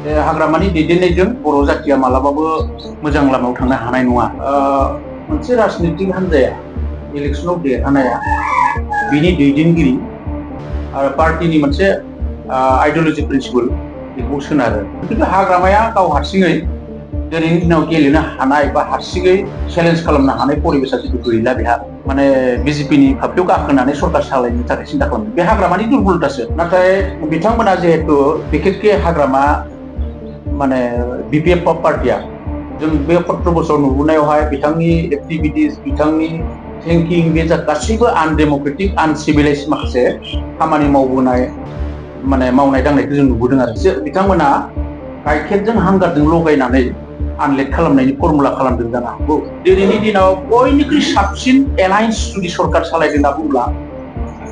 हाग्रामानि दैदेननायजों बर' जातिया मालाबाबो मोजां लामायाव थांनो हानाय नङा। मोनसे राजनितिक हान्जाया इलेक्सनाव देरहानाया बिनि दैदेनगिरि आरो पार्टीनि मोनसे आइडियोलॉजी प्रिन्सिपल बेखौ सोनारो। खिन्थु हाग्रामाया गाव हारसिङै दिनैनि दिनाव गेलेनो हानाय बा हारसिङै चेलेन्ज खालामनो हानाय परिबेसा जेबो गैला बेहा। माने बिजेपिनि फाफ्लियाव गाखोनानै सरकार सालायनो थाखाय सिन्था खालामदों। बे हाग्रामानि दुर्बलतासो। नाथाय बिथांमोना जिहेतु बिखेखके हाग्रामा माने बीपीएफ पार्टीया जों बे 17 बोसोर नुबोनायावहाय बिथांनि एक्टिभिटिस बिथांनि थिंकिं बे गासैबो आनडेमोक्रेटिक आनसिभिलाइज माखासे खामानि मावबोनाय माने मावनाय दांनायखौ जों नुबोदों आरो बिथांमोना गाइखेरजों हांगारजों लगायनानै आनलेट खालामनायनि फर्मुला खालामदों जानो हागौ। दिनैनि दिनाव बयनिख्रुइ साबसिन एलायन्स जुदि सरकार सालायदों होनना बुङोब्ला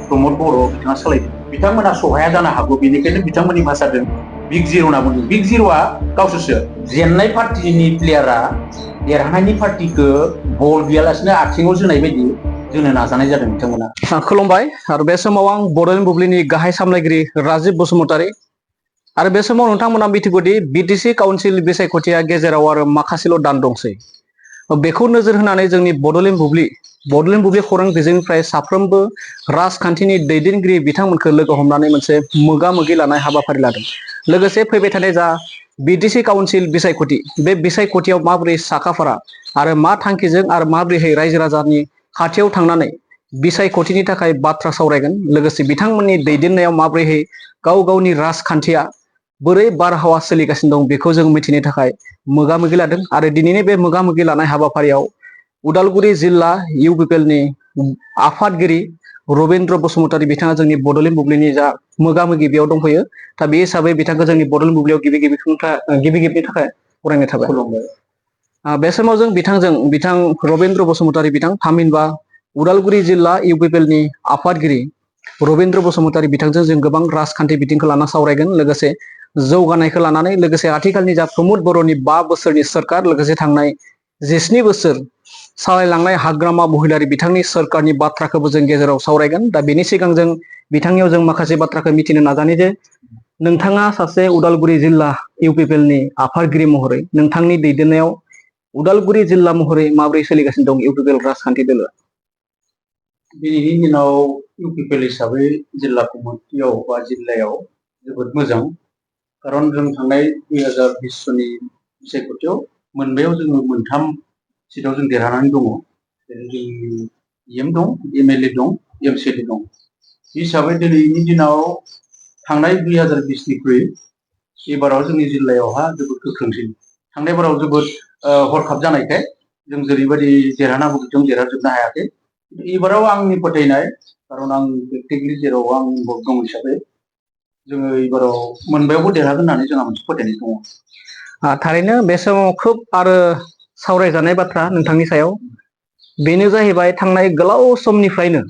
प्रमद बर' बिथाङा सालायदों। बिथांमोना सहाया जानो हागौ, बेनिखायनो बिथांमोननि भाषाजों बिग जिर' होनना बुंदों। बिग जिर'आ गावसोरसो जेननाय पार्टीनि प्लेयारा देरहानायनि पार्टीखौ बल गैयालासिनो आथिङाव जोनाय बायदि जोनो नाजानाय जादों बिथांमोना। खुलुमबाय। आरो बे समाव आं बड'लेण्ड बुब्लिनि गाहाय सामलायगिरि राजिब बसुमतारी आरो बे समाव नोंथांमोना मिथिगौदि बिटिसि काउन्सिल बिसायख'थिया गेजेराव आरो माखासेल' दान दंसै। बेखौ नोजोर होनानै जोंनि बड'लेण्ड बुब्लि खौरां बिजोंनिफ्राय साफ्रोमबो राजखान्थिनि दैदेनगिरि बिथांमोनखौ लोगो हमनानै मोनसे मोगा मोगि लानाय हाबाफारि लादों। लोगोसे फैबाय थानाय जा बिटिसि काउन्सिल बिसायख'थि, बे बिसायख'थियाव माबोरै साखाफारा आरो मा थांखिजों आरो माबोरैहाय रायजो राजानि खाथियाव थांनानै बिसायख'थिनि थाखाय बाथ्रा सावरायगोन, लोगोसे बिथांमोननि दैदेननायाव माबोरैहाय गाव गावनि राजखान्थिया बोरै बारहावा सोलिगासिनो दं बेखौ जों मिथिनो थाखाय मोगा मोगि लादों। आरो दिनैनि बे मोगा मोगि लानाय हाबाफारियाव उदालगुरि जिल्ला UPPLनि आफादगिरि रबीन्द्र बसुमतारी बिथाङा जोंनि बड'लेण्ड बुब्लिनि जा मोगा मोगि बेयाव दंफैयो। दा बे हिसाबै बिथांखौ जोंनि बड'लेण्ड बुब्लियाव गिबि गिबिनि थाखाय बरायनाय थाबाय। बे समाव जों बिथां रबीन्द्र बसुमतारी बिथां थामहिनबा उदालगुरि जिल्ला UPPLनि आफादगिरि रबीन्द्र बसुमतारी बिथांजों जों गोबां राजखान्थि बिथिंखौ लाना सावरायगोन, लोगोसे जौगानायखौ लानानै, लोगोसे आथिखालनि जा प्रमद बर'नि 5 बोसोरनि सरकार, लोगोसे थांनाय 17 बोसोर सालायलांनाय हाग्रामा महिलारि बिथांनि सरकारनि बाथ्राखौबो जों गेजेराव सावरायगोन। दा बेनि सिगां जों बिथांनियाव जों माखासे बाथ्राखौ मिथिनो नाजानि जे नोंथाङा सासे उदालगुरि जिल्ला UPPLनि आफादगिरि महरै नोंथांनि दैदेननायाव उदालगुरि जिल्ला महरै माबोरै सोलिगासिनो दं UPPL राजखान्थि दोलोआ? दिनैनि दिनाव UPPL हिसाबै जिल्ला कमिटियाव बा जिल्लायाव जोबोद मोजां। खारन जों थांनाय 2020 सननि बिसायख'थियाव मोनबायाव जोङो 3 सिटआव जों देरहानानै दङ। जोंनि EM दं, MLA दं, MCLA दं। हिसाबै दिनैनि दिनाव थांनाय 2020निख्रुइ एबाराव जोंनि जिल्लायावहा जोबोद गोख्रोंसिन। थांनाय बाराव जोबोद हरखाब जानायखाय जों जेरैबायदि देरहानांगौ जों देरहाजोबनो हायाखै। एबाराव आंनि फोथायनाय, खारन आं प्रेक्टिकलि जेराव आं इनभल्भ दं हिसाबै जोङो एबाराव मोनबायावबो देरहागोन होननानै जोंहा मोनसे फोथायनाय दङ। थारैनो बे समाव खोब आरो सावरायजानाय बाथ्रा नोंथांनि सायाव बेनो जाहैबाय, थांनाय गोलाव समनिफ्रायनो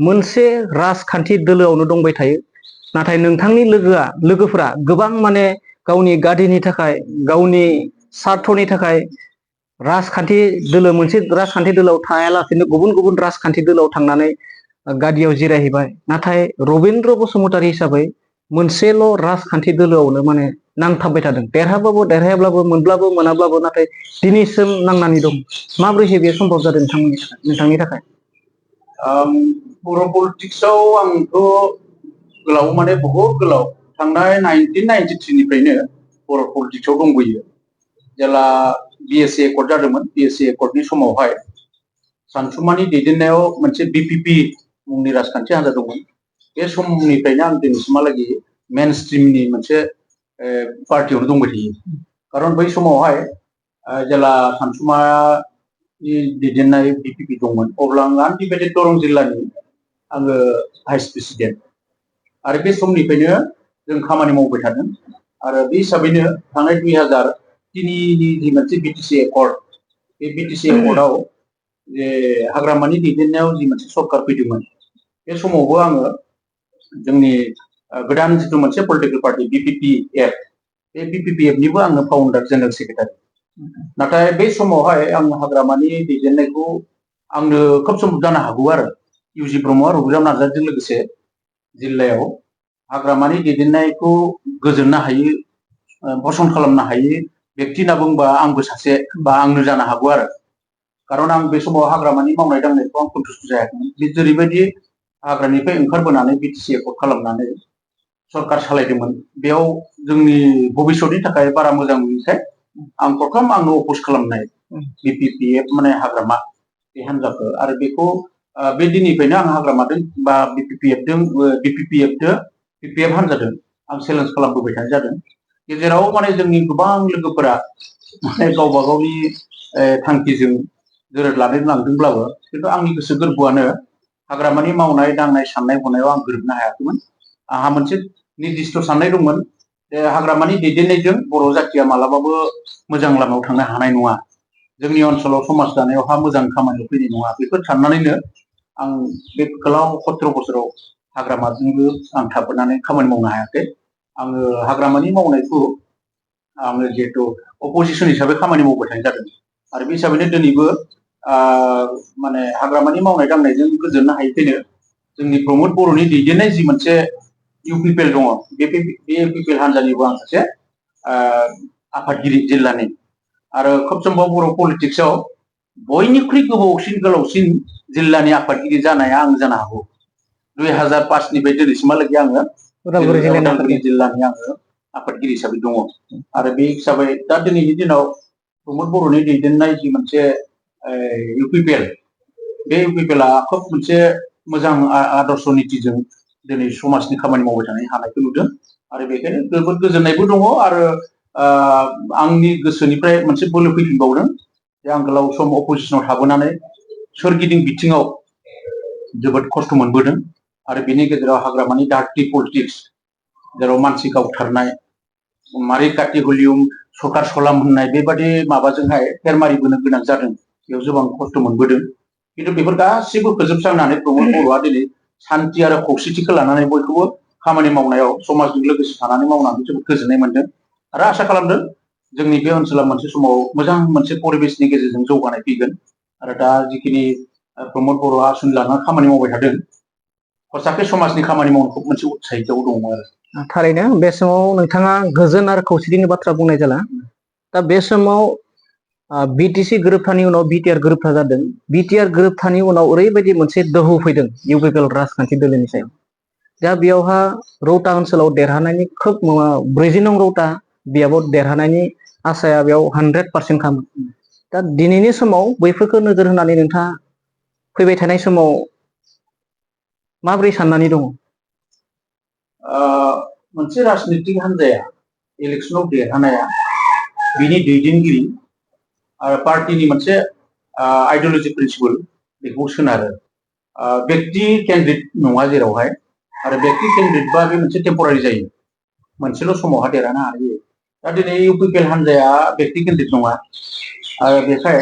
मोनसे राजखान्थि दोलोआवनो दंबाय थायो, नाथाय नोंथांनि लोगोफोरा गोबां माने गावनि गादिनि थाखाय, गावनि सार्थनि थाखाय मोनसे राजखान्थि दोलोआव थायालासेनो गुबुन गुबुन राजखान्थि दोलोआव थांनानै गादियाव जिरायहैबाय। नाथाय रबीन्द्र बसुमतारी हिसाबै मोनसेल' राजखान्थि दोलोआवनो माने नांथाबबाय थादों। देरहाबाबो देरहायाब्लाबो, मोनब्लाबो मोनाब्लाबो, नाथाय दिनैसिम नांनानै दं। माब्रैहाय बे सम्भब जादों नोंथांनि थाखाय? बर' पलिटिक्सआव आंथ' गोलाव माने बहुत गोलाव, थांनाय 1993निफ्रायनो बर' पलिटिक्सआव दंबोयो। जेला BSc एकर्ड जादोंमोन, BSc एकर्डनि समावहाय सानसुमानि दैदेननायाव मोनसे BPP मुंनि राजखान्थि हान्जा दंमोन। बे समनिफ्रायनो आं दिनैसिमहालागै मेन स्ट्रिमनि मोनसे पार्टियावनो दंबाय थायो। खारन बै समावहाय जेला सानसुमानि दैदेननाय BPP दंमोन, अब्ला आं आनडिभाइडेड दरं जिल्लानि आङो भाइस प्रेसिडेन्ट। आरो बे समनिफ्रायनो जों खामानि मावबाय थादों। आरो बे हिसाबैनो थांनाय 2003नि जि मोनसे BTC एकर्ड, बे BTC एकर्डआव जे हाग्रामानि दैदेननायाव जि मोनसे सरकार फैदोंमोन, बे समावबो आङो जोंनि गोदान जिथु मोनसे पलिटिकेल पार्टी BPPF, बे BPPFनिबो आङो फाउन्डार जेनेरेल सेक्रेटारि। नाथाय बे समावहाय आं हाग्रामानि दैदेननायखौ आंनो खोब सम्भब जानो हागौ आरो UG ब्रह्म, रघुराम नार्जारीजों लोगोसे जिल्लायाव हाग्रामानि दैदेननायखौ गोजोननो हायो पसन्द खालामनो हायै व्यक्ति होनना बुंबा आंबो सासे बा आंनो जानो हागौ आरो खारन आं बे समाव हाग्रामानि मावनाय दांनायखौ आं कन्टेस्ट जायाखैमोन बे जेरैबायदि हाग्रानिफ्राय ओंखारबोनानै बिटिसि एकर्ड खालामनानै सरकार सालायदोंमोन बेयाव जोंनि भबिष्यतनि थाखाय बारा मोजां नुयैखाय आं प्रथम आंनो अपोज खालामनाय बिपिपिएफ माने हाग्रामा बे हान्जाखौ आरो बेखौ बे दिननिफ्रायनो आं हाग्रामादों बा बिपिपिएफ हान्जादों आं चेलेन्ज खालामबोबाय थानाय जादों गेजेराव माने जोंनि गोबां लोगोफोरा माने गावबा गावनि थांखिजों गोरोब लानानै लांदोंब्लाबो खिन्थु आंनि गोसो गोरबोआनो हाग्रामानि मावनाय दांनाय साननाय हनायाव आं गोरोबनो हायाखैमोन आंहा मोनसे निर्दिष्ट साननाय दंमोन जे हाग्रामानि दैदेननायजों बर' जाथिया मालाबाबो मोजां लामायाव थांनो हानाय नङा जोंनि ओनसोलाव समाज दानायावहा मोजां खामानियाव फैनाय नङा बेफोर साननानैनो आं बे गोलाव 17 बोसोराव हाग्रामाजोंबो आं थाबोनानै खामानि मावनो हायाखै आङो हाग्रामानि मावनायखौ आङो जिहेतु अपोजिसन हिसाबै खामानि मावबाय थानाय जादों आरो बे हिसाबैनो दिनैबो माने हाग्रामानि मावनाय दांनायजों गोजोननो हायैखायनो जोंनि प्रमद बर'नि दैदेननाय जि मोनसे UPPL दङ बे UPPL हान्जानिबो आं सासे आफादगिरि जिल्लानि आरो खोब सम्भब बर' पलिटिक्सआव बयनिख्रुइ गोलावसिन जिल्लानि आफादगिरि जानाया आं जानो हागौ 2005 निफ्राय दिनैसिमहालागै आङो उदालगुरि जिल्लानि आङो आफादगिरि हिसाबै दङ आरो बे हिसाबै दा दिनैनि दिनाव प्रमद बर'नि दैदेननाय जि मोनसे UPPL बे UPPLआ खोब मोनसे मोजां आदर्श नीतिजों दिनै समाजनि खामानि मावबाय थानाय हानायखौ नुदों आरो बेखायनो जोबोद गोजोननायबो दङ आरो आंनि गोसोनिफ्राय मोनसे बोलो फैफिनबावदों जे आं गोलाव सम अपोजिसनाव थाबोनानै सोरगिदिं बिथिङाव जोबोद खस्थ' मोनबोदों आरो बिनि गेजेराव हाग्रामानि डार्टि पलिटिक्स जेराव मानसि गावथारनाय मारै काटि हलिउम सरकार सलाम होननाय बेबादि माबाजोंहाय फेरमारिबोनो गोनां जादों बेयाव गोबां खस्थ' मोनबोदों खिन्थु बेफोर गासिबो फोजोबस्रांनानै प्रमद बर'आ दिनै शान्ति आरो खौसेथिखौ लानानै बयखौबो खामानि मावनायाव समाजजों लोगोसे थानानै मावनानै जोबोद गोजोननाय मोनदों आरो आसा खालामदों जोंनि बे ओनसोला मोनसे समाव मोजां मोनसे परिबेसनि गेजेरजों जौगानाय फैगोन आरो दा जिखिनि प्रमद बर'आ आसुन लानानै खामानि मावबाय थादों हसाके समाजनि खामानि मावनो खोब मोनसे उत्साहितआव दङ आरो थारैनो बे समाव नोंथाङा गोजोन आरो खौसेथिनि बाथ्रा बुंनाय जाला दा बे समाव बिटिसि गोरोबथानि उनाव बिटिआर गोरोबथा जादों बिटिआर गोरोबथानि उनाव ओरैबायदि मोनसे दोहौ फैदों UPPL राजखान्थि दोलोनि सायाव दा बेयावहा रौता ओनसोलाव देरहानायनि खोब 40 नं रौता बेयाव देरहानायनि आसाया बेयाव 100% खामोन दा दिनैनि समाव बैफोरखौ नोजोर होनानै नोंथाङा फैबाय थानाय समाव माबोरै साननानै दङ मोनसे राजनितिक हान्जाया इलेक्सनाव देरहानाया बिनि दैदेनगिरि आरो पार्टीनि मोनसे आइडियोलॉजी प्रिन्सिपल बेखौ सोनारो व्यक्ति केन्डिडेट नङा जेरावहाय आरो व्यक्ति केन्डिडेट बा बे मोनसे टेम्परारि जायो मोनसेल' समावहा देरहानो हायो दा दिनै UPPL हान्जाया व्यक्ति केन्डिडेट नङा आरो बेखाय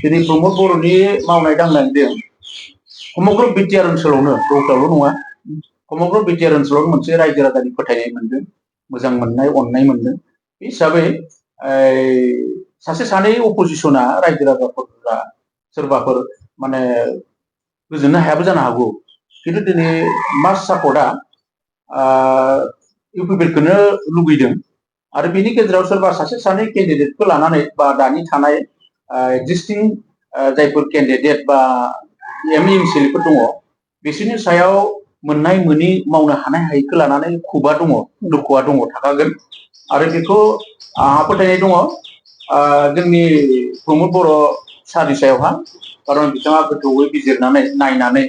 दिनै प्रमद बर'नि मावनाय दांनायजों समग्र बिटिआर ओनसोलावनो रौतायावल' नङा समग्र बिटिआर ओनसोलाव मोनसे रायजो राजानि फोथायनाय मोनदों मोजां मोननाय अननाय मोनदों बे हिसाबै सासे सानै अपोजिसना रायजो राजाफोरा सोरबाफोर माने गोजोननो हायाबो जानो हागौ खिन्थु दिनै मास सापर्टआ UPPLखौनो लुबैदों आरो बिनि गेजेराव सोरबा सासे सानै केन्डिडेटखौ लानानै बा दानि थानाय एक्जिस्टिं जायफोर केन्डिडेट बा MLCफोर दङ बिसोरनि सायाव मोननाय मोनि मावनो हानाय हायैखौ लानानै खुबा दङ दुखुआ दङ थाखागोन आरो बेखौ आंहा फोथायनाय दङ जोंनि प्रमद बर' सारनि सायावहा खारन बिथाङा गोथौयै बिजिरनानै नायनानै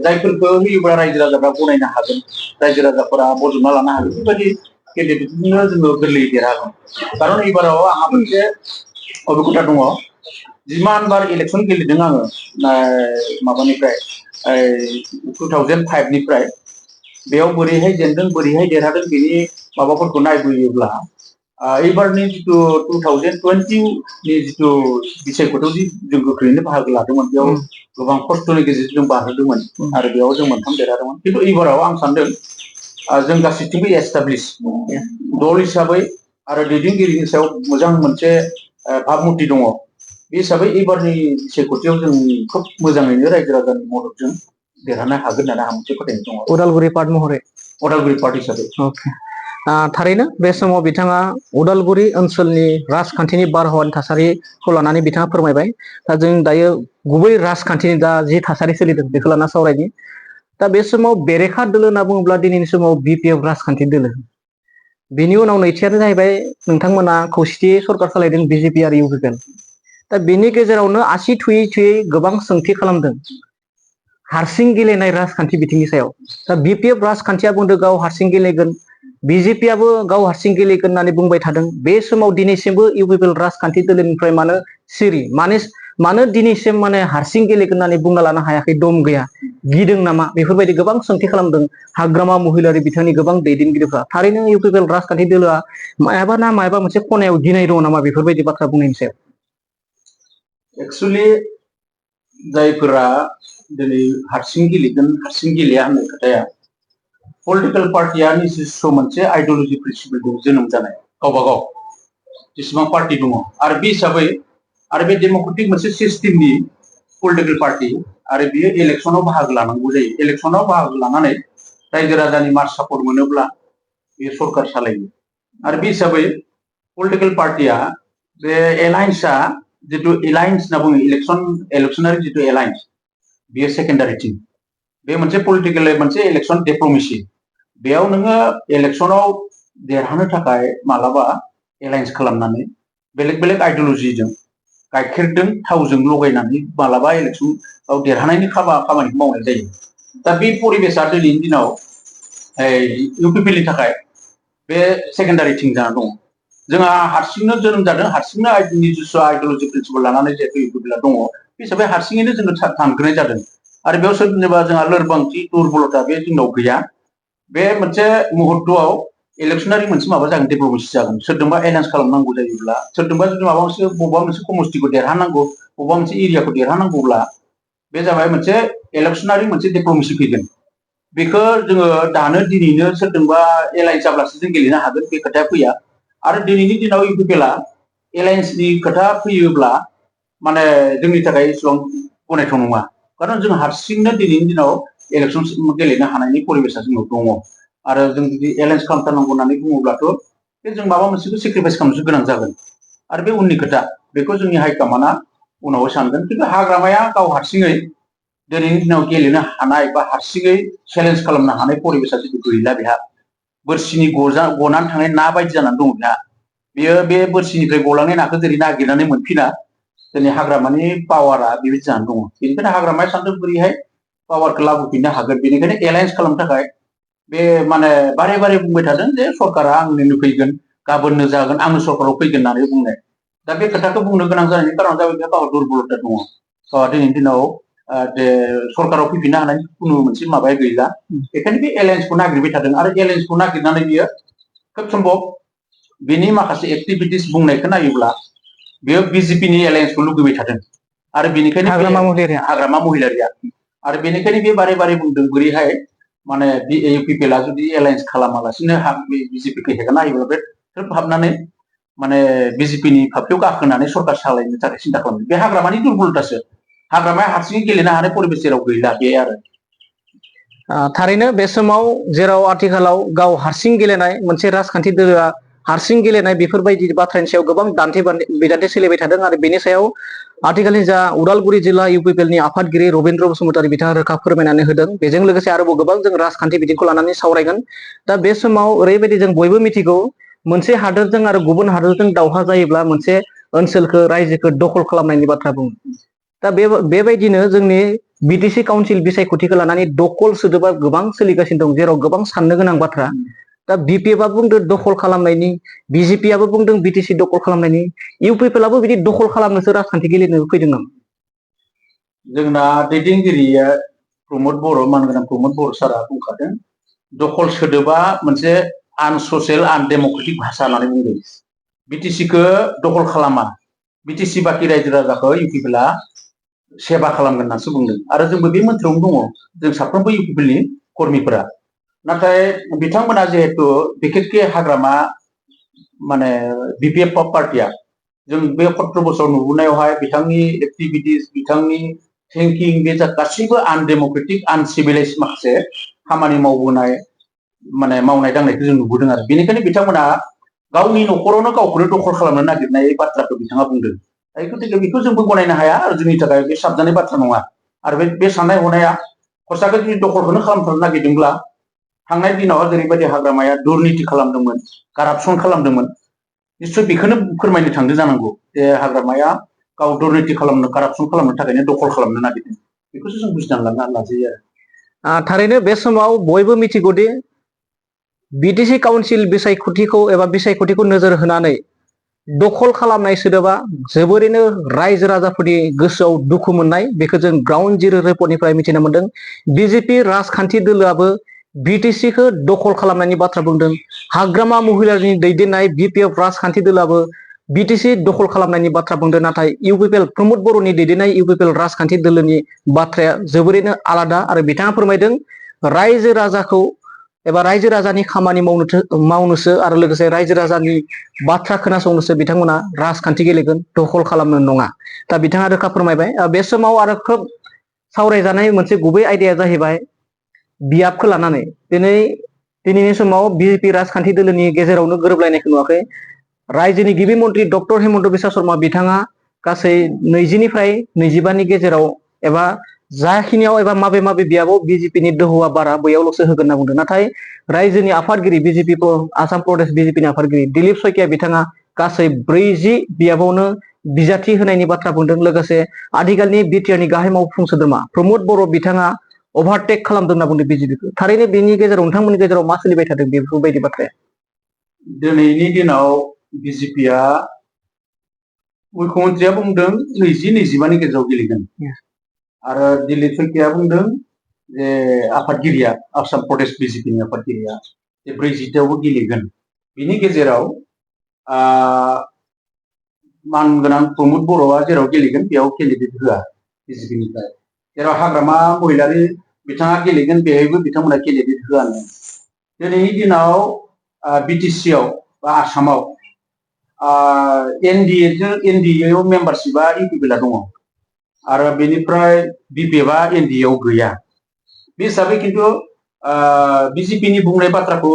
जायफोरखौ होयोब्ला रायजो राजाफ्रा गनायनो हागोन रायजो राजाफोरा बजबना लानो हागोन बेबायदि केन्डिडेटजोंनो जोङो गोरलैयै देरहागोन खारन एबाराव आंहा मोनसे अभिगता दङ जिमान बार इलेक्सन गेलेदों आङो माबानिफ्राय 2005 निफ्राय बेयाव बोरैहाय जेनदों बोरैहाय देरहादों बेनि माबाफोरखौ नायबोयोब्ला एबारनि जिथु 2020 नि जिथु बिसायख'थियाव जों गोख्रैनो बाहागो लादोंमोन बेयाव गोबां खस्थ'नि गेजेरजों जों बारहोदोंमोन आरो बेयाव जों मोनथाम देरहादोंमोन खिन्थु एबाराव आं सानदों जों गासैथिंबो एस्टाब्लिश दल हिसाबै आरो दैदेनगिरिनि सायाव मोजां मोनसे भाबमुर्ति दङ बे हिसाबै एबारनि बिसायख'थियाव जों खोब मोजाङैनो रायजो राजानि मददजों देरहानो हागोन होननानै आं मोनसे फोथायनाय दङ उदालगुरि पार्ट महरै उदालगुरि पार्ट हिसाबै अके थारैनो बे समाव बिथाङा उदालगुरि ओनसोलनि राजखान्थिनि बारहावानि थासारिखौ लानानै बिथाङा फोरमायबाय। दा जों दायो गुबै राजखान्थिनि दा जि थासारि सोलिदों बेखौ लाना सावरायनि। दा बे समाव बेरेखा दोलो होनना बुङोब्ला दिनैनि समाव बिपिएफ राजखान्थि दोलो। बिनि उनाव नैथियानो जाहैबाय नोंथांमोना खौसेथि सरकार सालायदों बिजेपि आरो इउपिपिएल। दा बेनि गेजेरावनो आसि थुयै थुयै गोबां सोंथि खालामदों हारसिं गेलेनाय राजखान्थि बिथिंनि सायाव। दा बिपिएफ राजखान्थिया बुंदों गाव हारसिं गेलेगोन, बिजेपियाबो गाव हारसिं गेलेगोन होननानै बुंबाय थादों। बे समाव दिनैसिमबो इउपिपिएल राजखान्थि दोलोनिफ्राय मानो सिरि, मानो दिनैसिम माने हारसिं गेलेगोन होननानै बुंना लानो हायाखै, दम गैया, गिदों नामा, बेफोरबायदि गोबां सोंथि खालामदों हाग्रामा महिलारि बिथांनि गोबां दैदेनगिरिफ्रा। थारैनो इउपिपिएल राजखान्थि दोलोआ मायाबा मोनसे खनायाव गिनाय दङ नामा बेफोरबायदि बाथ्रा बुंनायनि सायाव? एक्सुअलि जायफोरा दिनै हारसिं गेलेगोन हारसिं गेलेया होननाय खोथाया पलिटिकल पार्टिया निजिस्स मोनसे आइडियोलजि प्रिन्सिपल जोनोम जानाय गावबा गाव जेसेबां पार्टी दङ आरो बे हिसाबै आरो बे डेम'क्रेटिक मोनसे सिस्टेमनि पलिटिकल पार्टी आरो बियो इलेक्सनाव बाहागो लानांगौ जायो। इलेक्सनाव बाहागो लानानै रायजो राजानि मार्च सापर्ट मोनोब्ला बे सरकार सालायो। आरो बे हिसाबै पलिटिकल पार्टिया बे एलायन्सआ जितु एलायन्स होनना बुङो इलेक्सनारि जितु एलायन्स बेयो सेकेन्डारि थिं। बे मोनसे पलिटिकेल मोनसे इलेक्सन डिप्ल'मेसि। बेयाव नोङो इलेक्सनाव देरहानो थाखाय मालाबा एलायन्स खालामनानै बेलेग बेलेग आइडियोलजिजों गाइखेरजों थावजों लगायनानै मालाबा इलेक्सनाव देरहानायनि खामानिखौ मावनाय जायो। दा बे परिबेसा दिनैनि दिनाव इउपिपिएलनि थाखाय बे सेकेन्डारि थिं जाना दङ। जोंहा हारसिंनो जोनोम जादों, हारसिंनो निजिस्स आइडियोलजि प्रिन्सिपल लानानै जिहेतु इउपिपिएलआ दङ, बे हिसाबै हारसिङैनो जोङो सानग्रोनाय जादों। आरो बेयाव सोरनिबा जोंहा लोरबांथि दुरबलता बे जोंनाव गैया। बे मोनसे मुहुर्तआव इलेक्सनारि मोनसे माबा जागोन, डिप्ल'मेसि जागोन। सोरजोंबा एलायन्स खालामनांगौ जायोब्ला, सोरजोंबा जुदि माबा मोनसे बबेबा मोनसे समस्तिखौ देरहानांगौ, बबेबा मोनसे एरियाखौ देरहानांगौब्ला बे जाबाय मोनसे इलेक्सनारि मोनसे डिप्ल'मेसि फैगोन। बेखौ जोङो दानो दिनैनो सोरजोंबा एलायन्स जाब्लासो जों गेलेनो हागोन बे खोथाया फैया। आरो दिनैनि दिनाव इउपिपिएलआ एलायन्सनि खोथा फैयोब्ला माने जोंनि थाखाय एसेबां गनायथाव नङा। खारन जों हारसिंनो दिनैनि दिनाव इलेक्सन गेलेनो हानायनि परिबेसा जोंनाव दङ। आरो जों जुदि एलायन्स खालामथारनांगौ होननानै बुङोब्लाथ' बे जों माबा मोनसेखौ सेक्रिफाइस खालामनोसो गोनां जागोन। आरो बे उननि खोथा, बेखौ जोंनि हाइकमान्डआ उनावहाय सानगोन। खिन्थु हाग्रामाया गाव हारसिङै दिनैनि दिनाव गेलेनो हानाय बा हारसिङै चेलेन्ज खालामनो हानाय परिबेसा जितु गैला बेहा। बोरसिनि गनानै थांनाय ना बायदि जानानै दङ बेहा। बेयो बे बोरसिनिफ्राय गलांनाय नाखौ जेरै नागिरनानै मोनफिना, दिनै हाग्रामानि पावारा बेबायदि जानानै दङ। बेनिखायनो हाग्रामाया सानदों बोरैहाय पावारखौ लाबोफिननो हागोन। बेनिखायनो एलायन्स खालामनो थाखाय बे माने बारे बारे बुंबाय थादों जे सरकारा आंनिनो फैगोन, गाबोननो जागोन, आंनो सरकाराव फैगोन होननानै बुंनाय। दा बे खोथाखौ बुंनो गोनां जानायनि कारना जाबाय बे गावहा दुरबलता दङ। दिनैनि दिनाव सरकाराव फैफिननो हानायनि खुनु मोनसे माबाया गैला। बेखायनो बे एलायन्सखौ नागिरबाय थादों। आरो एलायन्सखौ नागिरनानै बियो खोब सम्भब बिनि माखासे एक्टिभिटिस बुंनायखौ नायोब्ला बेयो बिजेपिनि एलायन्सखौ लुगैबाय थादों। आरो बेनिखायनो हाग्रामा महिलारिया आरो बेनिखायनो बे बारे बारे बुंदों बोरैहाय माने इउपिपिएलआ जुदि एलायन्स खालामालासिनो बिजेपिखौ हेगारना होयोब्ला बे थ्रोब हाबनानै माने बिजेपिनि फाफ्लियाव गाखोनानै सरकार सालायनो थाखाय सिन्था खालामदों। बे हाग्रामानि दुरबलतासो। हाग्रामाया हारसिङै गेलेनो हानाय परिबेस जेराव गैला बे आरो। थारैनो बे समाव जेराव आथिखालाव गाव हारसिं गेलेनाय मोनसे राजखान्थि दोलोआ हारसिं गेलेनाय बेफोरबायदि बाथ्रानि सायाव गोबां बिदान्थि सोलिबाय थादों। आरो बेनि सायाव आथिखालनि जा उदालगुरि जिल्ला इउपिपिएलनि आफादगिरि रबिन्द्र बसुमतारी बिथाङा रोखा फोरमायनानै होदों। बेजों लोगोसे आरोबाव गोबां जों राजखान्थि बिथिंखौ लानानै सावरायगोन। दा बे समाव ओरैबायदि जों बयबो मिथिगौ मोनसे हादोरजों आरो गुबुन हादोरजों दावहा जायोब्ला मोनसे ओनसोलखौ रायजोखौ दखल खालामनायनि बाथ्रा बुङो। दा बेबायदिनो जोंनि बिटिसि काउन्सिल बिसायख'थिखौ लानानै दखल सोदोबा गोबां सोलिगासिनो दं, जेराव गोबां साननो गोनां बाथ्रा। दा बिपिएफआ बुंदों दखल खालामनायनि, बिजेपिआबो बुंदों बिटिसि दखल खालामनायनि, इउपिपिएलआबो बिदि दखल खालामनोसो राजखान्थि गेलेनो फैदों नामा? जोंना दैदेनगिरिया प्रमद बर' मानगोनां प्रमद बर' सारा बुंखादों दखल सोदोबा मोनसे आनससियेल आनडेम'क्रेटिक भाषा होननानै बुंदों। बिटिसिखौ दखल खालामा, बिटिसि बाखि रायजो राजाखौ इउपिपिएलआ सेबा खालामगोन होननासो बुंदों। आरो जोंबो बे मोन्थ्रायावनो दङ, जों साफ्रोमबो इउपिपिएलनि कर्मिफोरा। नाथाय बिथांमोना जिहेतु बिखेखके हाग्रामा माने बिपिएफ पार्टिया जों बे 17 बोसोर नुबोनायावहाय बिथांनि एक्टिभिटिस, बिथांनि थिंकिं बे गासैबो आनडेम'क्रेटिक आनसिभिलाइज माखासे खामानि मावबोनाय माने मावनाय दांनायखौ जों नुबोदों आरो बेनिखायनो बिथांमोना गावनि न'खरावनो गावखौनो दखल खालामनो नागिरनाय बाथ्राखौ बिथाङा बुंदों गतिके बेखौ जोंबो गनायनो हाया आरो जोंनि थाखाय बे साबजानाय बाथ्रा नङा आरो बे साननाय हनाया खरसाखौ जुदि दखलखौनो खालामथारनो नागिरदोंब्ला थांनाय दिनाव जेरैबायदि हाग्रामाया दुर्निति खालामदोंमोन कारापसन खालामदोंमोन निश्चय बेखौनो फोरमायनो थांदों जानांगौ जे हाग्रामाया गाव दुर्निति खालामनो कारापसन खालामनो थाखायनो दखल खालामनो नागिरदों बेखौसो जों बुजिनानै लाजायो आरो थारैनो बे समाव बयबो मिथिगौदि बिटिसि काउन्सिल बिसायख'थिखौ एबा बिसायख'थिखौ नोजोर होनानै दखल खालामनाय सोदोबा जोबोरैनो रायजो राजाफोरनि गोसोआव दुखु मोननाय बेखौ जों ग्राउन्ड जिर' रिपर्टनिफ्राय मिथिनो मोनदों बिजेपि राजखान्थि दोलोआबो बिटिसिखौ दखल खालामनायनि बाथ्रा बुंदों हाग्रामा महिलारिनि दैदेननाय बिपिएफ राजखान्थि दोलोआबो बिटिसि दखल खालामनायनि बाथ्रा बुंदों नाथाय इउपिपिएल प्रमद बर'नि दैदेननाय इउपिपिएल राजखान्थि दोलोनि बाथ्राया जोबोरैनो आलादा आरो बिथाङा फोरमायदों रायजो राजाखौ एबा रायजो राजानि खामानि मावनोसो आरो लोगोसे रायजो राजानि बाथ्रा खोनासंनोसो बिथांमोना राजखान्थि गेलेगोन दखल खालामनो नङा दा बिथाङा रोखा फोरमायबाय बे समाव आरो खोब सावरायजानाय मोनसे गुबै आयदाया जाहैबाय बियाबखौ लानानै दिनैनि समाव बिजेपि राजखान्थि दोलोनि गेजेरावनो गोरोबलायनायखौ नुवाखै रायजोनि गिबि मन्त्रि डक्टर हेमन्त बिश्व शर्मा बिथाङा गासै 20निफ्राय 25नि गेजेराव एबा जाखिनियाव एबा माबे बियाबाव बिजेपिनि दोहौआ बारा बैयावल'सो होगोन होनना बुंदों नाथाय रायजोनि आफादगिरि बिजेपि आसाम प्रदेश बिजेपिनि आफादगिरि दिलीप शइकिया बिथाङा गासै 40 बियाबावनो बिजाथि होनायनि बाथ्रा बुंदों लोगोसे आथिखालनि बिटिआरनि गाहाय मावफुं सोद्रोमा प्रमद बर' बिथाङा अभारटेक खालामदों होनना बुंदों बिजेपिखौ थारैनो बेनि गेजेराव नोंथांमोननि गेजेराव मा सोलिबाय थादों बेफोरबायदि बाथ्राया दिनैनि दिनाव बिजेपिया मुख्यमन्त्रिया बुंदों 20-25नि गेजेराव गेलेगोन आरो दिलीप शइकिया बुंदों जे आफादगिरिया आसाम प्रदेश बिजेपिनि आफादगिरिया जे 40थायावबो गेलेगोन बिनि गेजेराव मानगोनां प्रमद बर'आ जेराव गेलेगोन बेयाव केन्डिडेट होआ बिजेपिनिफ्राय जेराव हाग्रामा महिलारि बिथाङा गेलेगोन बेहायबो बिथांमोना केन्डिडेट होआनो दिनैनि दिनाव बिटिसिआव बा आसामाव एनडिएआव मेम्बारशिपआ इउपिपिएलआ दङ आरो बेनिफ्राय बिपिएफआ एनडिएआव गैया बे हिसाबै खिन्थु बिजेपिनि बुंनाय बाथ्राखौ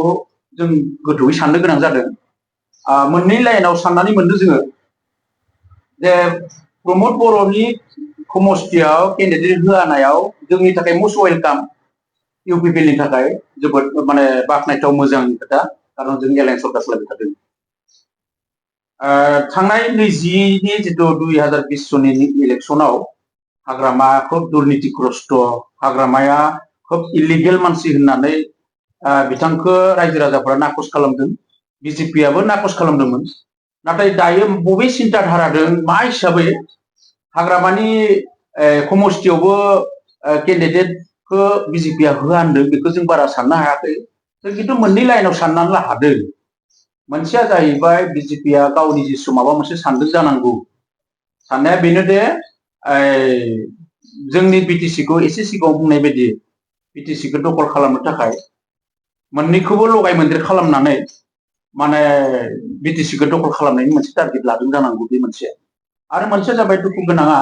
जों गोथौयै साननो गोनां जादों मोननै लाइनाव साननानै मोनदों जोङो जे प्रमद बर'नि समस्थियाव केन्डिडेट होआनायाव जोंनि थाखाय मस्ट वेलकाम इउपिपिएलनि थाखाय जोबोद माने बाख्नायथाव मोजांनि खोथा खारन जों एलायन्स सरकार सालायबाय थादों थांनाय 20नि जिथु 2020 सननि इलेक्सनाव हाग्रामा खोब दुर्नितिग्रस्त हाग्रामाया खोब इलिगेल मानसि होननानै बिथांखौ रायजो राजाफोरा नाकस खालामदों बिजेपियाबो नाकस खालामदोंमोन नाथाय दायो बबे सिन्ताधाराजों मा हिसाबै हाग्रामानि समस्थियावबो केन्डिडेटखौ बिजेपिया होआ होनदों बेखौ जों बारा साननो हायाखै जों खिन्थु मोननै लाइनाव साननानै हादों मोनसेया जाहैबाय बिजेपिया गावनि जिसु माबा मोनसे सानदों जानांगौ साननाया बेनो दे जोंनि बिटिसिखौ एसे सिगाङाव बुंनाय बायदि बिटिसिखौ दखल खालामनो थाखाय मोननैखौबो लगाय मोनदेर खालामनानै माने बिटिसिखौ दखल खालामनायनि मोनसे टारगेट लादों जानांगौ बे मोनसे आरो मोनसेया जाबाय दुखु गोनाङा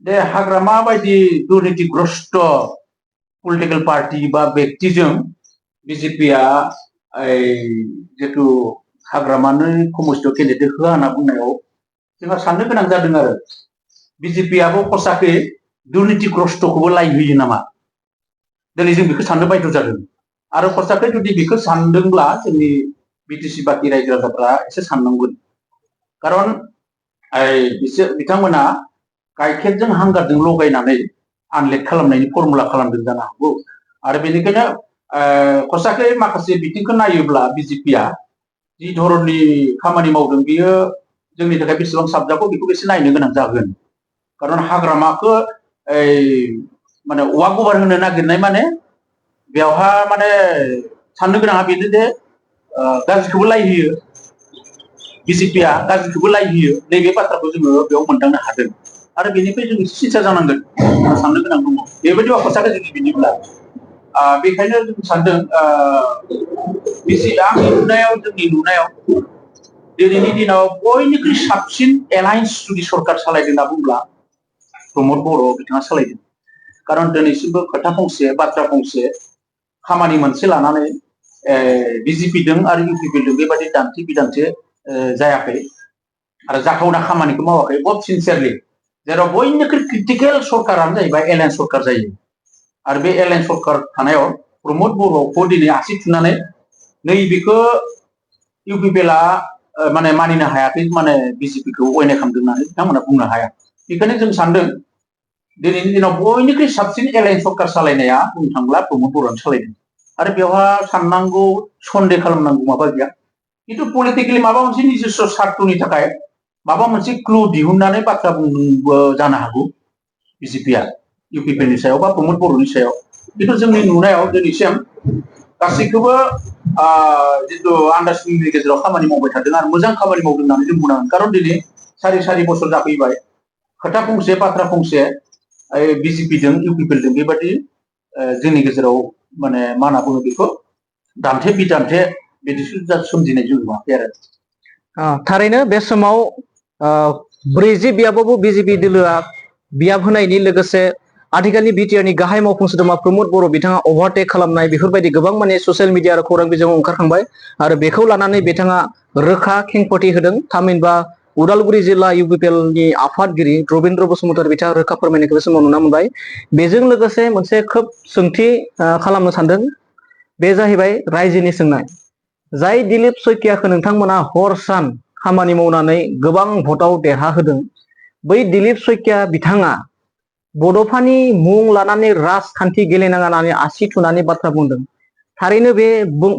दे हाग्रामा बायदि दुर्नितिग्रस्त पलिटिकेल पार्टी बा व्यक्तिजों बिजेपिया जिथु हाग्रामानो समस्थियाव केन्डिडेट होआ होनना बुंनायाव जोंहा साननो गोनां जादों आरो बिजेपियाबो खसाखै दुर्नितिग्रस्तखौबो लाइ होयो नामा दिनै जों बेखौ साननो बायद' जादों आरो खसाखै जुदि बेखौ सानदोंब्ला जोंनि बिटिसि बाखि रायजो राजाफ्रा एसे साननांगोन खारन बिथांमोना गाइखेरजों हांगारजों लगायनानै आनलेट खालामनायनि फर्मुला खालामदों जानो हागौ आरो बेनिखायनो खसाखै माखासे बिथिंखौ नायोब्ला बिजेपिया जि धरननि खामानि मावदों बियो जोंनि थाखाय बेसेबां साबजाथाव बेखौ एसे नायनो गोनां जागोन खारन हाग्रामाखौ माने औवा गभार होनो नागिरनाय माने बेवहा माने साननो गोनाङा बेनो दे गाज्रिखौबो लाइ होयो बिजेपिया गाज्रिखौबो लाइ होयो नैबे बाथ्राखौ जोङो बेयाव मोनदांनो हादों आरो बेनिफ्राय जों सिन्था जानांगोन साननो गोनां दङ बेबायदि खसाखै जुदि बिदिब्ला बेखायनो जों सानदों आंनि नुनायाव जोंनि नुनायाव दिनैनि दिनाव बयनिख्रुइ साबसिन एलायन्स जुदि सरकार सालायदों होनना बुंब्ला प्रमद बर' बिथाङा सालायदों खारन दिनैसिमबो खोथा फंसे बाथ्रा फंसे खामानि मोनसे लानानै बिजेपिजों आरो इउपिपिएलजों बेबादि दान्थे बिदान्थे जायाखै आरो जाथावना खामानिखौ मावाखै बहुत सिनसियारलि जेराव बयनिख्रुइ क्रिटिकेल सरकारानो जाहैबाय एलएन सरकार जायो आरो बे एलएन सरकार थानायाव प्रमद बर'खौ दिनै आसि थुनानै नैबेखौ इउपिपिएलआ माने मानिनो हायाखै माने बिजेपिखौ अयनाय खालामदों होननानै बिथांमोना बुंनो हाया बेखायनो जों सानदों दिनैनि दिनाव बयनिख्रुइ साबसिन एलएन सरकार सालायनाया बुंनो थांब्ला प्रमद बर'आनो सालायदों आरो बेवहा साननांगौ सन्देह खालामनांगौ माबा गैया किन्तु पलिटिकेलि माबा मोनसे निजिस्थ स्वार्थनि थाखाय माबा मोनसे क्लु दिहुननानै बाथ्रा बुंदोंबो जानो हागौ बिजेपिआ इउपिपिएलनि सायाव बा प्रमद बर'नि सायाव किन्तु जोंनि नुनायाव दिनैसिम गासैखौबो जितु आन्डारस्टेन्डिंनि गेजेराव खामानि मावबाय थादों आरो मोजां खामानि मावदों होननानै जों बुंनांगोन खारन दिनै सारि बोसोर जाफैबाय खोथा फंसे बाथ्रा फंसे बिजेपिजों इउपिपिएलजों बेबादि जोंनि गेजेराव माने मा होनना बुङो बेखौ दान्थे बिदान्थे बिदि सोमजिनाय जों नुवाखै आरो थारैनो बे समाव 40 बियाबावबो बिजेपि दोलोआ बियाब होनायनि लोगोसे आथिखालनि बिटिआरनि गाहाय मावफुं सोद्रोमा प्रमद बर' बिथाङा अभारटेक खालामनाय बेफोरबायदि गोबां माने ससियेल मिडिया आरो खौरां बिजोङाव ओंखारखांबाय आरो बेखौ लानानै बिथाङा रोखा खेंफोरथि होदों थामहिनबा उदालगुरि जिल्ला इउपिपिएलनि आफादगिरि रबिन्द्र बसुमतारी बिथाङा रोखा फोरमायनायखौ बे समाव नुनो मोनबाय बेजों लोगोसे मोनसे खोब सोंथि खालामनो सानदों बे जाहैबाय रायजोनि सोंनाय जाय दिलीप सयकियाखौ नोंथांमोना हर सान खामानि मावनानै गोबां भटआव देरहाहोदों बै दिलीप सयकिया बिथाङा बड'फानि मुं लानानै राजखान्थि गेलेनाङा होननानै आसि थुनानै बाथ्रा बुंदों थारैनो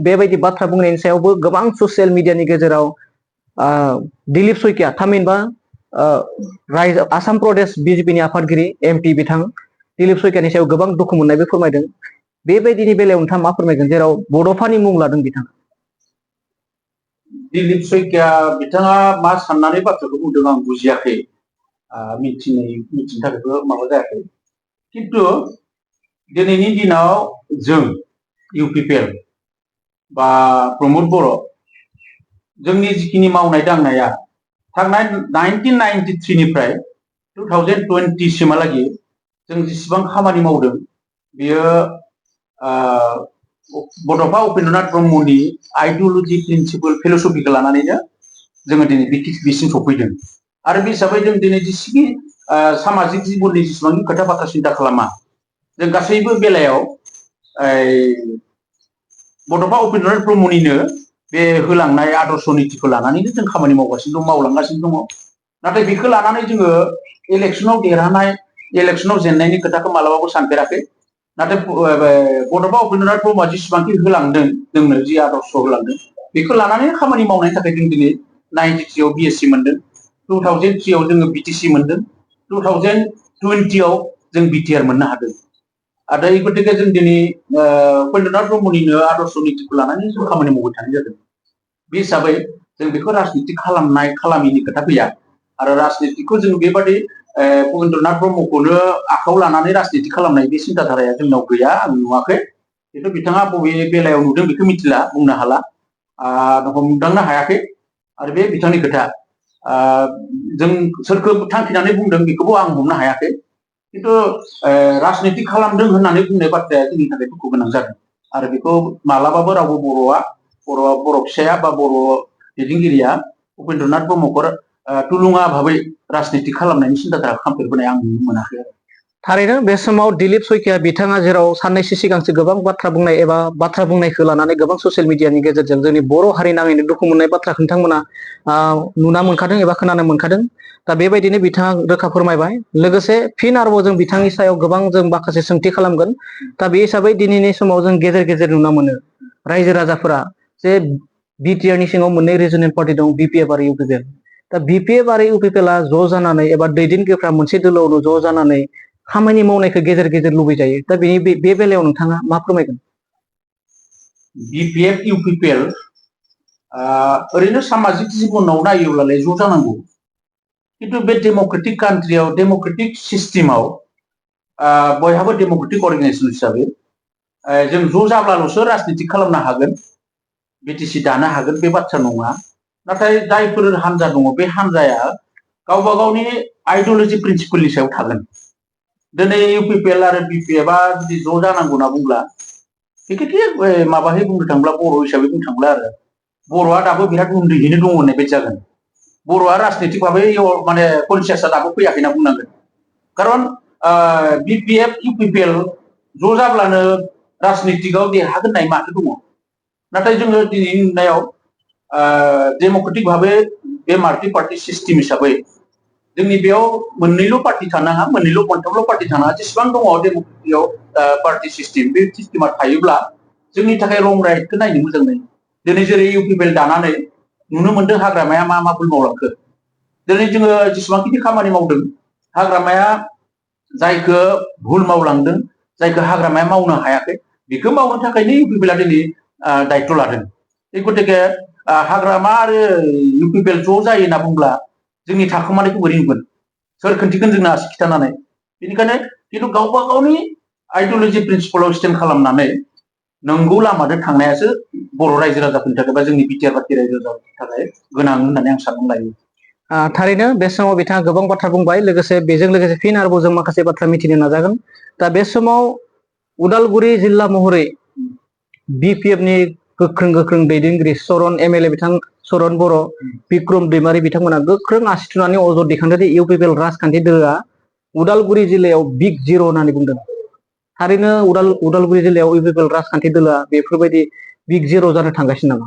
बेबायदि बाथ्रा बुंनायनि सायावबो गोबां ससियेल मिडियानि गेजेराव दिलीप सयकिया थामहिनबा आसाम प्रदेश बिजेपिनि आफादगिरि एमपि बिथां दिलीप सयकियानि सायाव गोबां दुखु मोननायबो फोरमायदों बेबायदिनि बेलायाव नोंथाङा मा फोरमायगोन जेराव बड'फानि मुं लादों बिथाङा दिलीप सयकिया बिथाङा मा साननानै बाथ्राखौ बुंदों आं बुजियाखै मिथिनो थाखायबो माबा जायाखै किन्तु दिनैनि दिनाव जों इउपिपिएल बा प्रमद बर' जोंनि जिखिनि मावनाय दांनाया थांनाय 1993 निफ्राय 2020 सिमहालागै जों जेसेबां खामानि मावदों बेयो बड'फा उपेन्द्रनाथ ब्रह्मनि आइडिय'लजि प्रिन्सिपल फिलसफिखौ लानानैनो जोङो दिनै बिसिम सफैदों आरो बे हिसाबै जों दिनै जेसेखि सामाजिक जिबननि जेसेबां खोथा बाथ्रा सिन्था खालामा जों गासैबो बेलायाव बड'फा उपेन्द्रनाथ ब्रह्मनिनो बे होलांनाय आदर्श नीतिखौ लानानैनो जों खामानि मावगासिनो दं मावलांगासिनो दङ नाथाय बेखौ लानानै जोङो इलेक्सनाव देरहानाय इलेक्सनाव जेननायनि खोथाखौ मालाबाबो सानफेराखै नाथाय बड'फा उपेन्द्रनाथ ब्रह्मआ जेसेबांखि होलांदों जोंनो जि आदर्श होलांदों बेखौ लानानै खामानि मावनायनि थाखाय जों दिनै 93 आव बिएससि मोनदों 2003 आव जोङो बिटिसि मोनदों 2020 आव जों बिटिआर मोननो हादों आरो এই गतिके जों दिनै उपेन्द्रनाथ ब्रह्मनिनो आदर्श नीतिखौ लानानै जों खामानि मावबाय थानाय जादों बे हिसाबै जों बेखौ राजनिति खालामनाय खालामिनि खोथा गैया आरो राजनितिखौ जों बेबादि उपेन्द्रनाथ ब्रह्मखौनो आखायाव लानानै राजनिति खालामनाय बे सिन्ताधाराया जोंनाव गैया आं नुवाखै खिन्थु बिथाङा बबे बेलायाव नुदों बेखौ मिथिला बुंनो हाला हमदांनो हायाखै आरो बे बिथांनि खोथा जों सोरखौ थांखिनानै बुंदों बेखौबो आं हमनो हायाखै खिन्थु राजनिति खालामदों होननानै बुंनाय बाथ्राया जोंनि थाखाय दुखु गोनां जादों आरो बेखौ मालाबाबो रावबो बर' फिसाया बा बर' दैदेनगिरिया उपेन्द्रनाथ ब्रह्मखौ थुलुंगा भाबै राजनिति खालामनायनि सिन्ताधारा खालामफेरबोनाय आं नुनो मोनाखै थारैनो बे समाव दिलीप सयकिया बिथाङा जेराव साननैसो सिगांसो गोबां बाथ्रा बुंनाय एबा बाथ्रा बुंनायखौ लानानै गोबां ससियेल मिडियानि गेजेरजों जोंनि बर' हारि नाङैनो दुखु मोननाय बाथ्राखौ नोंथांमोना नुना मोनखादों एबा खोनानो मोनखादों दा बेबायदिनो बिथाङा रोखा फोरमायबाय लोगोसे फिन आरोबाव जों बिथांनि सायाव गोबां जों माखासे सोंथि खालामगोन दा बे हिसाबै दिनैनि समाव जों गेजेर गेजेर नुनो मोनो रायजो राजाफोरा जे बिटिआरनि सिङाव मोननै रिजनेल पार्टि दं बिपिएफ आरो इउपिपिएल दा बिपिएफ आरो इउपिपिएलआ ज' जानानै एबा दैदेनगिरिफ्रा मोनसे दोलोआवनो ज' जानानै खामानि मावनायखौ गेजेर गेजेर लुबैजायो दा बे बेलायाव नोंथाङा मा फोरमायगोन बिपिएफ इउपिपिएल ओरैनो सामाजिक जिबनाव नायोब्लालाय ज' जानांगौ खिन्थु बे डेम'क्रेटिक कान्ट्रियाव डेम'क्रेटिक सिस्टेमाव बयहाबो डेम'क्रेटिक अर्गानाइजेसन हिसाबै जों ज' जाब्लाल'सो राजनिति खालामनो हागोन बिटिसि दानो हागोन बे बाथ्रा नङा नाथाय जायफोर हान्जा दङ बे हान्जाया गावबा गावनि आइडिय'लजि प्रिन्सिपलनि सायाव थागोन दिनै इउपिपिएल आरो बिपिएफआ जुदि ज' जानांगौ होनना बुंब्ला बिखेखे माबाहै बुंनो थांब्ला बर' हिसाबै बुंनो थांब्ला आरो बर'आ दाबो बिराद उन्दैयैनो दङ होननाय बायदि जागोन। बर'आ राजनितिक भाबै माने कनसियासआ दाबो फैयाखै होनना बुंनांगोन। खारन BPF UPPL ज' जाब्लानो राजनितिकआव देरहागोन होननाय माथो दङ। नाथाय जोङो दिनैनि नुनायाव डेम'क्रेटिक भाबै बे माल्टि पार्टि सिस्टेम हिसाबै जोंनि बेयाव मोननैल' पार्टि थानाङा, मोनथामल' पार्टि थानाङा, जेसेबां दङ डेम'क्रेटिकआव पार्टि सिस्टेम, बे सिस्टेमा थायोब्ला जोंनि थाखाय लं राइडखौ नायनो मोजां जायो। दिनै जेरै UPPL दानानै नुनो मोनदों हाग्रामाया मा भुल मावलांखो। दिनै जोङो जेसेबांखिनि खामानि मावदों, हाग्रामाया जायखौ भुल मावलांदों, जायखौ हाग्रामाया मावनो हायाखै, बेखौ मावनो थाखायनो UPPLआ दिनै दायित्व लादों। गतिके हाग्रामा आरो UPPL ज' जायो होनना बुंब्ला जोंनि थाखोमानायखौ बोरै नुगोन, सोर खोन्थिगोन जोंनो आसि खिथानानै। बेनिखायनो खिन्थु गावबा गावनि आइडिअलजि प्रिन्सिपलाव स्टेन्ड खालामनानै नंगौ लामाजों थांनायासो बर' रायजो राजाफोरनि थाखाय बा जोंनि बिटिआर बारनि रायजो राजाफोरनि थाखाय गोनां होननानै आं साननानै लायो। थारैनो बे समाव बिथाङा गोबां बाथ्रा बुंबाय, लोगोसे बेजों लोगोसे फिन आरोबाव जों माखासे बाथ्रा मिथिनो नाजागोन। दा बे समाव उदालगुरि जिल्ला महरै BPFनि गोख्रों दैदेनगिरि सरन MLA बिथां सरन बर', बिक्रम दैमारि बिथांमोना गोख्रों आसि थुनानै अजद दैखांदों दि UPPL राजखान्थि दोलोआ उदालगुरि जिल्लायाव बिग जिर' होननानै बुंदों। थारैनो उदालगुरि जिल्लायाव UPPL राजखान्थि दोलोआ बेफोरबायदि बिग जिर' जानो थांगासिनो नामा?